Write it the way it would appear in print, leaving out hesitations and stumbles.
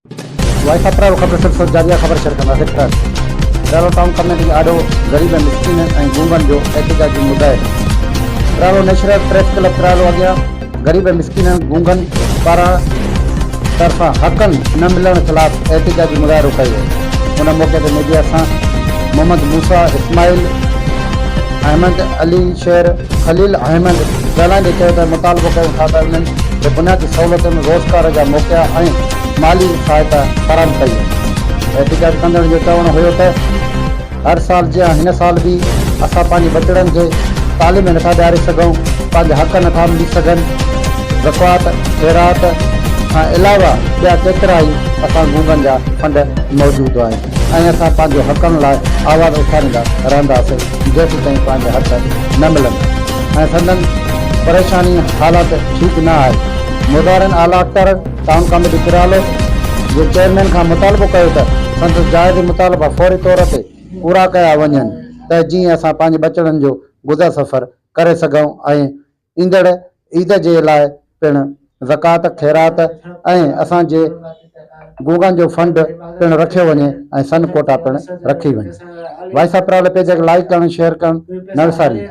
Voice of پرائيو خبر سلسلو جاري آهي خبر شيئر ڪنداسين پرائيو پرائيو ٽائون ڪميٽي آڏو غريب ۽ مسڪينن ۽ گونگن جو احتجاجي مظاهرو پرائيو نيشنل پريس ڪلب پرائيو اڳيان غريب ۽ مسڪينن گونگن پاران طرفان حقن نه ملڻ خلاف احتجاجي مظاهرو ڪيو ويو ان موقعي تي ميڊيا سان محمد موسيٰ اسماعيل احمد علي شير خليل احمد ڳالهائيندي چيو ته مطالبو ڪيون ٿا ته انهن کي بنيادي سهولتن، روزگار جا موقعا ۽ مالي سهائتا فراهم ڪئي وڃي. احتجاج ڪندڙن جو چوڻ هيو ته هر سال جيان هن سال به اسان پنهنجي ٻچڙن کي تعليم نٿا ڏياري سگهون، پنهنجا حق نٿا ملي سگهن، زڪوات، خيرات کان علاوه ٻيا ڪيترائي اسان گونگن جا فنڊ موجود آهن ۽ اسان پنهنجو حقن لاء آواز اٿاريندا رهنداسين جيسيتائين پنهنجا حق نه ملندا ۽ سندن پريشاني حالت ٺيڪ نه آهي. مظاهرين اعليٰ اختيار ٽائون ڪاميٽي پرالو جي چيئرمين کان مطالبو ڪيو ته سندس جائز مطالبا فوري طور تي پورا ڪيا وڃن ته جيئن اسان پنهنجي ٻچڙن جو گذر سفر ڪري سگهون ۽ ايندڙ عيد جي لاء پڻ زڪوات، خيرات ۽ اسان جي گونگن جو فنڊ پڻ رکيو وڃي ۽ سن ڪوٽا پڻ رکي وڃي. وائس آف پرالو پيج کي لائيڪ ڪرڻ شيئر ڪرڻ نه وساريندا.